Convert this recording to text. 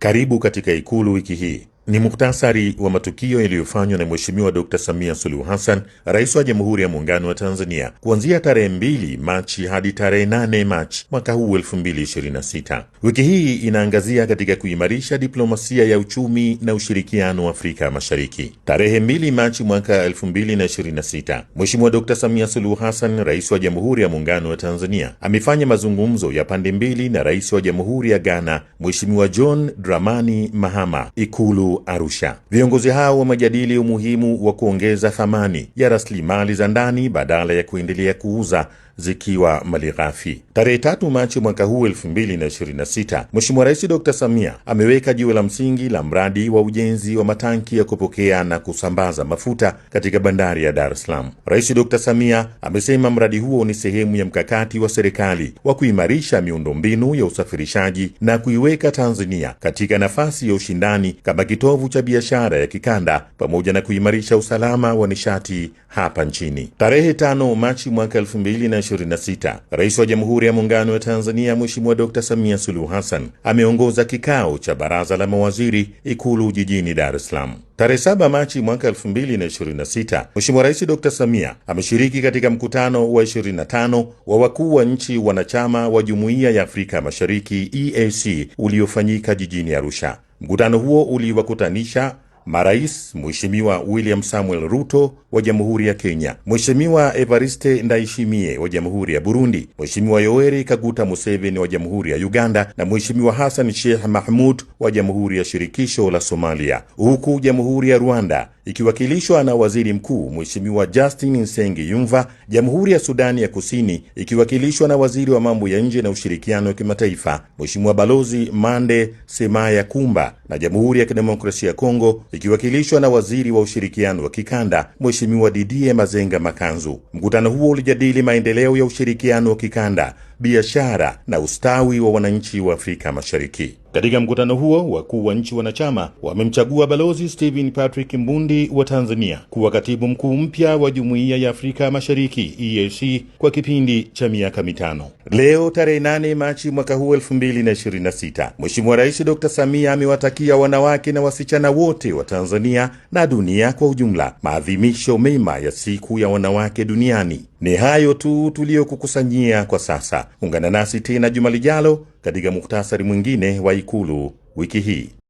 Karibu katika Ikulu wiki hii. Ni muhtasari wa matukio yaliyofanywa na Mheshimiwa Dr. Samia Suluhu Hassan, Rais wa Jamhuri ya Muungano wa Tanzania, kuanzia tarehe 2 Machi hadi tarehe 8 Machi mwaka huu 2026. Wiki hii inaangazia katika kuimarisha diplomasia ya uchumi na ushirikiano wa Afrika Mashariki. Tarehe 2 Machi mwaka 2026, Mheshimiwa Dr. Samia Suluhu Hassan, Rais wa Jamhuri ya Muungano wa Tanzania, amefanya mazungumzo ya pande mbili na Rais wa Jamhuri ya Ghana, Mheshimiwa John Dramani Mahama, Ikulu Arusha. Viongozi hao wamejadili umuhimu wa kuongeza thamani ya rasilimali za ndani badala ya kuendelea kuuza zikiwa malighafi. Tarehe 3 Machi mwaka huu 2026, Mheshimiwa Rais Dr. Samia ameweka jiwe la msingi la mradi wa ujenzi wa matanki ya kupokea na kusambaza mafuta katika bandari ya Dar es Salaam. Rais Dr. Samia amesema mradi huo ni sehemu ya mkakati wa serikali wa kuimarisha miundombinu ya usafirishaji na kuiweka Tanzania katika nafasi ya ushindani kama kitovu cha biashara ya kikanda pamoja na kuimarisha usalama wa nishati hapa nchini. Tarehe 5 Machi mwaka 2026, Rais wa Jamhuri ya Muungano wa Tanzania Mheshimiwa Dr. Samia Suluhu Hassan ameongoza kikao cha Baraza la Mawaziri Ikulu jijini Dar es Salaam. Tarehe 7 Machi mwaka 2026, Mheshimiwa Rais Dr. Samia ameshiriki katika mkutano wa 25 wa wakuu wa nchi wanachama wa Jumuiya ya Afrika Mashariki EAC uliofanyika jijini Arusha. Mkutano huo uliwakutanisha marais Mheshimiwa William Samuel Ruto wa Jamhuri ya Kenya, Mheshimiwa Evariste Ndayishimiye wa Jamhuri ya Burundi, Mheshimiwa Yoweri Kaguta Museveni wa Jamhuri ya Uganda na Mheshimiwa Hassan Sheikh Mahmud wa Jamhuri ya Shirikisho la Somalia, huku Jamhuri ya Rwanda ikiwakilishwa na Waziri Mkuu Mheshimiwa Justin Nsengiyumva, Jamhuri ya Sudani ya Kusini ikiwakilishwa na Waziri wa Mambo ya Nje na Ushirikiano wa Kimataifa Mheshimiwa Balozi Mande Semaya Kumba, na Jamhuri ya Kidemokrasia ya Kongo ikiwakilishwa na Waziri wa Ushirikiano wa Kikanda Mheshimiwa Didier Mazenga Makanzu. Mkutano huo ulijadili maendeleo ya ushirikiano wa kikanda, biashara na ustawi wa wananchi wa Afrika Mashariki. Katika mkutano huo, wakuu wa nchi wanachama wamemchagua Balozi Stephen Patrick Mbundi wa Tanzania kuwa katibu mkuu mpya wa Jumuiya ya Afrika Mashariki EAC kwa kipindi cha miaka 5. Leo tarehe 8 Machi mwaka huu 2026, Mheshimiwa Rais Dr. Samia amewatakia wanawake na wasichana wote wa Tanzania na dunia kwa ujumla maadhimisho mema ya siku ya wanawake duniani. Ni hayo tu tuliyokukusanyia kwa sasa. Ungana nasi tena juma lijalo katika muhtasari mwingine wa Ikulu wiki hii.